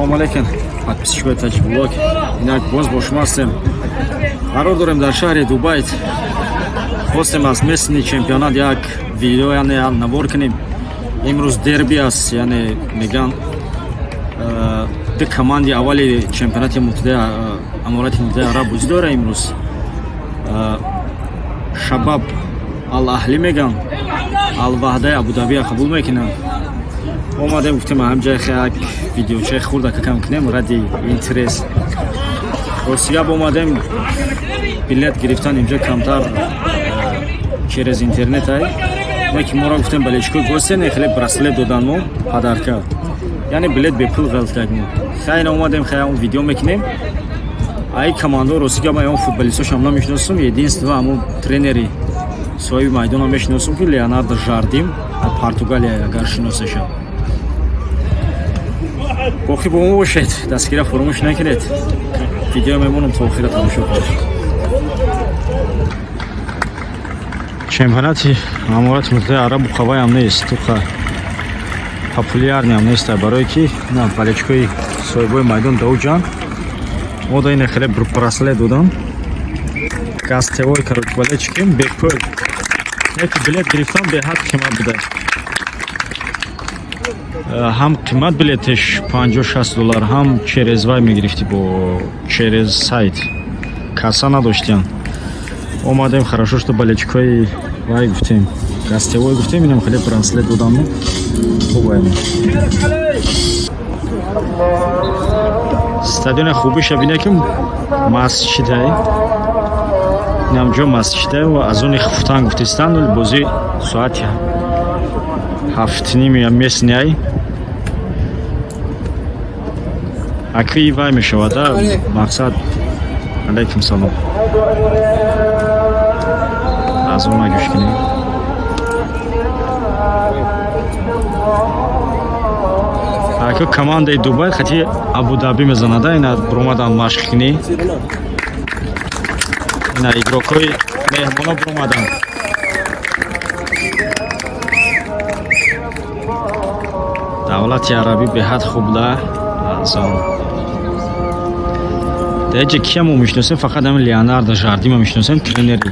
Салому алейкум, подписчикои Таҷиблог. Инак боз бо шумо ҳастем. Қарор дорем дар шаҳри Дубай. Хостем аз местный чемпионат як видео, яъне як навор кунем. Имрӯз дерби аст, яъне меган ду команди аввали чемпионати Аморати Муттаҳидаи Араб бозӣ дора имрӯз. Шабаб Ал-Аҳлӣ меган, Ал-Ваҳдаи Абудабия қабул мекунанд. Омадем, гуфтем, ҳамҷа як видеочаи хурда какам кунем ради интерес. Рости гап, омадем, билет гирифтан инҷа камтар через интернет ай. Не ки моро гуфтем болельщикои гостя, хеле браслет додан мо подарка. Яъне билет бепул ғалтак мо. Хайна омадем, хай он видео мекунем. Ай командо, рости гап, ман он футболистошам намешиносам, единственно ҳамон тренери соҳиби майдонам мешиносам, ки Леонардо Жардим, Португалия, агар шиносашам. Боқӣ бо мо бошед, дастгира фаромӯш накунед. Видео мемонам, то охира тамошо кунед. Чемпионати Аморати Муттаҳидаи Араб муқавваям нест, туқа популярный ам нест, барое ки на болельщикои соҳибои майдон дауҷан. Мо да ина хеле браслет додан. Гостевой, короче, болельщики бепул. Яки билет гирифтан беҳад қимат буда. Ҳам қимат билетеш 50-60 доллар, ҳам через вай мегирифтӣ, бо через сайт касса надоштиян. Омадем, хорошо, что болельщикои вай гуфтем, гостевой гуфтем, инам хеле браслет додан. Хуб, стадиони хубиша бине, ки масҷидай, инам ҷо масҷидай ва аз они хуфтан гуфтистанд. Бозӣ соати 7:30 местный ай. Акви вай мешавад, мақсад. Алайкум салом. Аз она гӯш кунем. Ака, командаи Дубай хати Абудаби мезанада. Ина буромадан машқ кунӣ, ина игрокҳои меҳмона буромадан. Давлати арабӣ беҳад хуб да азон. Даҷа кия мо мешиносем? Фақат ҳамин Леонардо Жардима мешиносем, тренери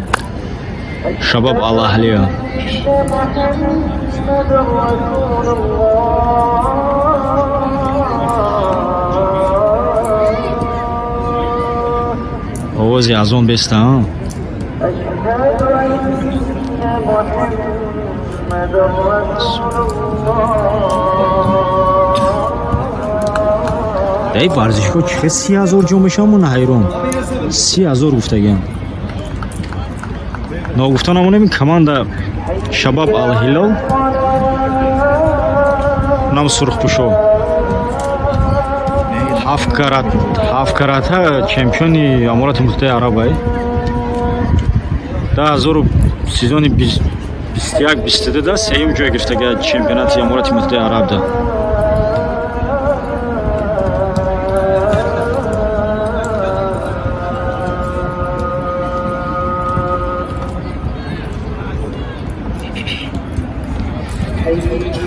Шабаб Алаҳлия. Овози азон беста. أشهد أن محمدا رسول الله. Дар ин варзишгоҳ чӣ хел 30 000 ҷо мешавам? Ҳайрон, 30 000 гуфтагиам. Ногуфта намонем, команда Шабаб Алҳилол нам сурхпӯшо ҳафт карата чемпиони Аморати Муттаҳидаи Арабай. Даҳазору сезони 21-22 да сеюм ҷой гирифтага чемпионати Аморати Муттаҳидаи Арабда.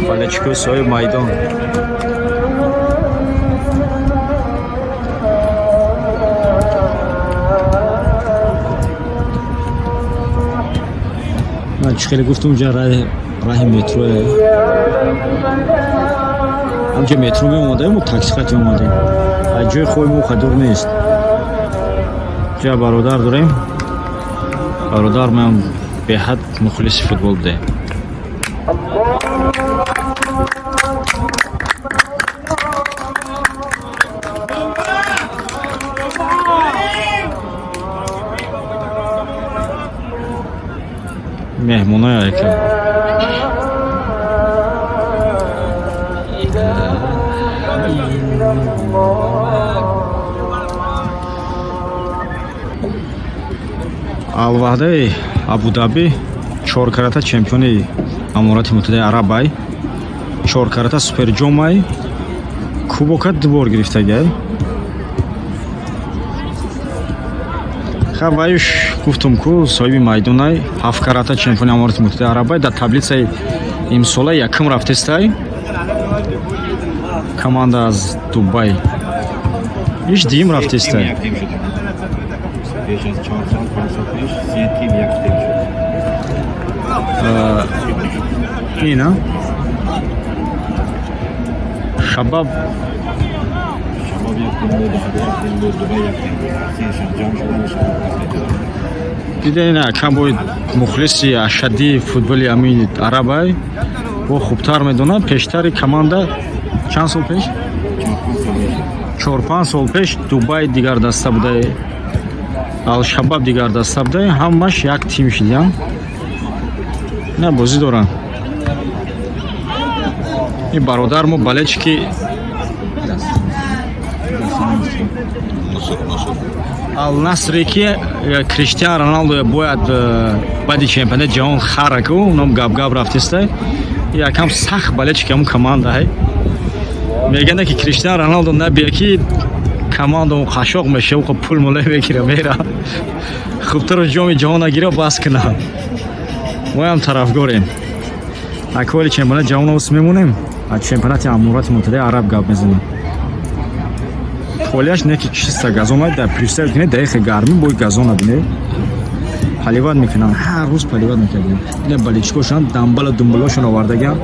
Болельщикои соҳиби майдон. Ман чӣ хеле гуфтам, унҷа раҳи метроe, ҳамҷа метро меомадаем, мо такси хати омадем. Аз ҷои хои мо дур нест. Ҷа бародар дорем, бародар ман беҳад мухлиси футбол будем. Меҳмонои айка. Алваҳдаи Абудаби чоркарата чемпиони Аморати Муттаҳидаи Арабай, чоркарата суперҷомай, кубока дубор гирифтагай. Ха, ваюш гуфтум ку, соҳиби майдонай, ҳафткарата чемпиони Аморати Муттаҳидаи Арабай, дар таблицаи имсола якум рафтестай. Команда аз Дубай иш дим рафтеста. Як тим шуд. Пеш аз 4 сол, 5 сол пеш се тим як тим шуд. Ина Шабаб. Шабаб як тим буд, Ваҳда як тим буд, Дубай як тим буд. Сеашон ҷамъ шуданд, Шабаб ташкил. Дида, ина камбои мухлиси ашаддии футболи амини арабай бо хубтар медонад. Пештари команда чанд сол пеш? 4-5 сол мешуд. 4-5 сол пеш Дубай дигар даста буда, Алшабаб дигар даста буда, ҳамаш як тим шидиян. На бозӣ доранд. Ин бародар мо болельщики Ал-Насре, ки Криштиан Роналдо бояд баъди чемпионати ҷаҳон хараку ном гап-гап рафтеста. Якам сахт болельщики ҳамун команда ҳай. Мегӯянд, ки Криштиан Роналдо набия, ки команда он қашоқ меша, ӯ пул муле мегира, мера. Хубтаро ҷоми ҷаҳон нагира, бас кунад. Моям тарафгорем. Аквали чемпионати ҷаҳон ос мемонем, аз чемпионати Аморати Муттаҳидаи Араб гап мезанем. Холияш не, ки чиста газон дар представить кунед, дар гармӣ бой газона бинед, поливать мекунанд, ҳар рӯз поливать мекардем. Ина болельщикошон дамбала думбалошон овардаган.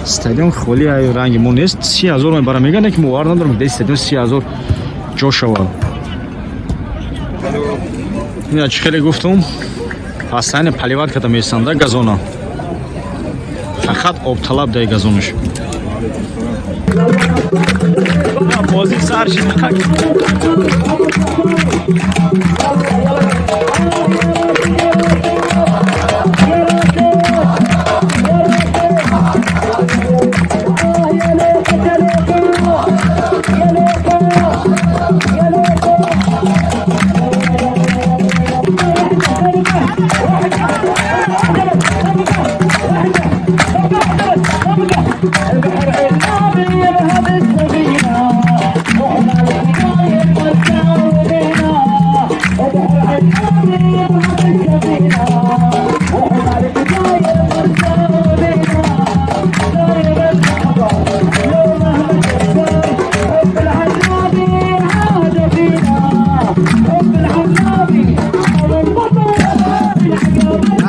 Стадион холи, ай ранги мо нест, 30 000 мебара, мегӯянд, ки бовар надорам, дар стадион 30 000 ҷо шавад. Ина чӣ хеле гуфтум, постоянно поливать карда меистанда газона, фақат обталаб дар газонаш. Бозӣ сар шуд.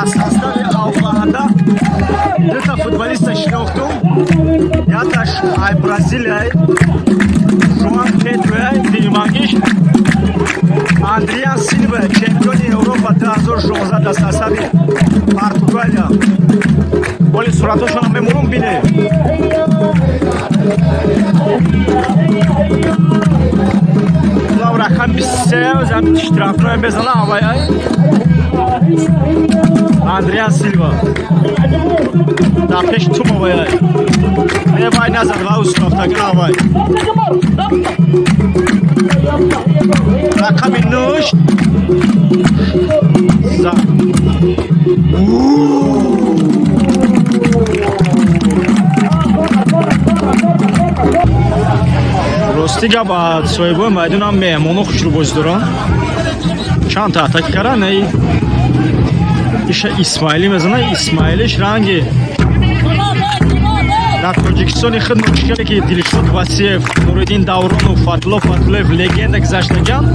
Аз состави Алваҳда дута футболиста шинохтум. Яташ ай Бразилияй, Жуан Педрояй, димангиш Андриан Силва, чемпиони Европа 2016 дар состави Португалия. Боли суратошонро мемонум, бине. Лав рақами 23 зам штрафной мезана авай ай. Андриан Силва. Дар пеши тум авай ай. Е, вай назад ва устрафтагин авай. Рақами 9 за. Рости гап, соҳибои майдонам меҳмоно хушрӯ бозӣ доранд. Чанд та атака кардан, эй иша Исмаилӣ мезана, Исмаилиш ранги дар Тоҷикистони худ мушкиле, ки Дилшод Васиев, Нуриддин Давронов, Фатулло Фатуллоев легенда гузаштаган,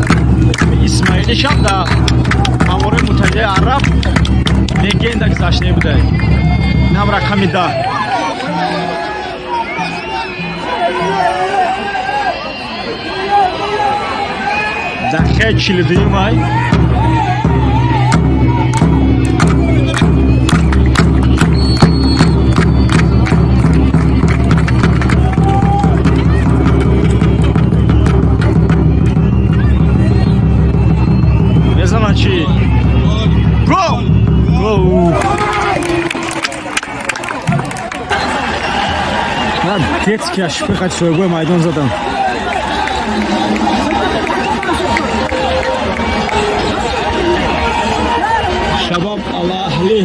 Исмаилишам дар Амораи Муттаҳидаи Араб легенда гузаштае буда. Инам рақами 10. Дақиқаи 42-юм ай. Мезанад чӣ? Гол! Гол! На детский ашпи соҳибои майдон задан. Шабаб Алаҳли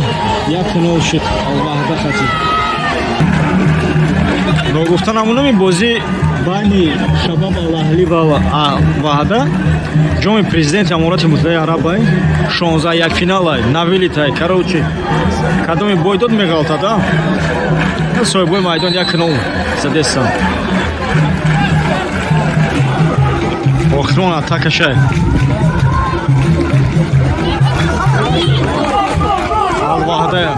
1-0 шуд Алваҳда хати. Ногуфта намонам, ин бозӣ байни Шабаб Алаҳли ва Ваҳда ҷоми президенти Аморати Муттаҳидаи Араб ай, 16 як финал ай, на вылет ай. Короче, кадоми бой дод, меғалтад, а? Соҳибои майдон 1-0 задестан. Охирон атакашай. Алваҳдая.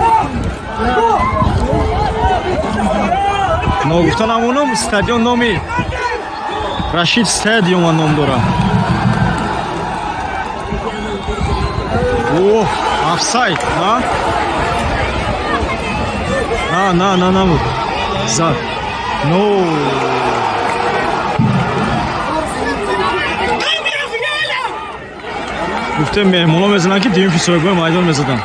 Ногуфта намонам, стадион номи Рашид Стадион ном дорад. О, офсайд, а? На, на, на, набуд. Зад. Но. Гуфтем, меҳмоно мезананд, ки дуюм ки соҳибои майдон мезаданд.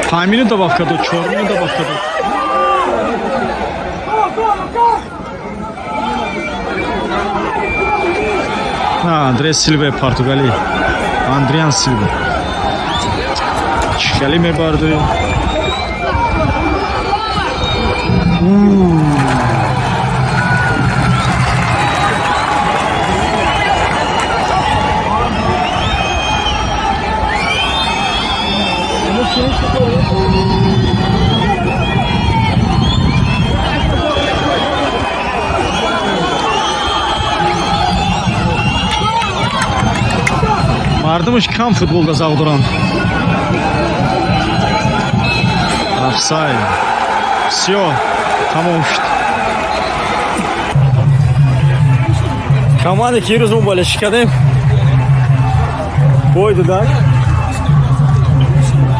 5 минут добавка дод, 4 минут добавка дод. Андре Силва, Португалӣ, Андриан Силва чӣ хеле мебардорем. Мардумаш кам футболда завқ доранд. Офсайд. Всё, тамом шуд. Команде, ки ирӯз мо болешӣ кардем, бой додак,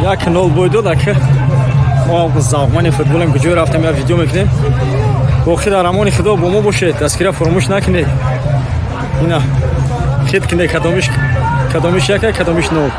1-0 бой дод. Ака, мо завқмани футболем, куҷое рафтем, як видео мекунем. Боқӣ дар амони Худо бо мо бошед, дастгирия фаромӯш накунед. Ина хит кунед, кадомиш, кадомиш яка, кадомиш нол.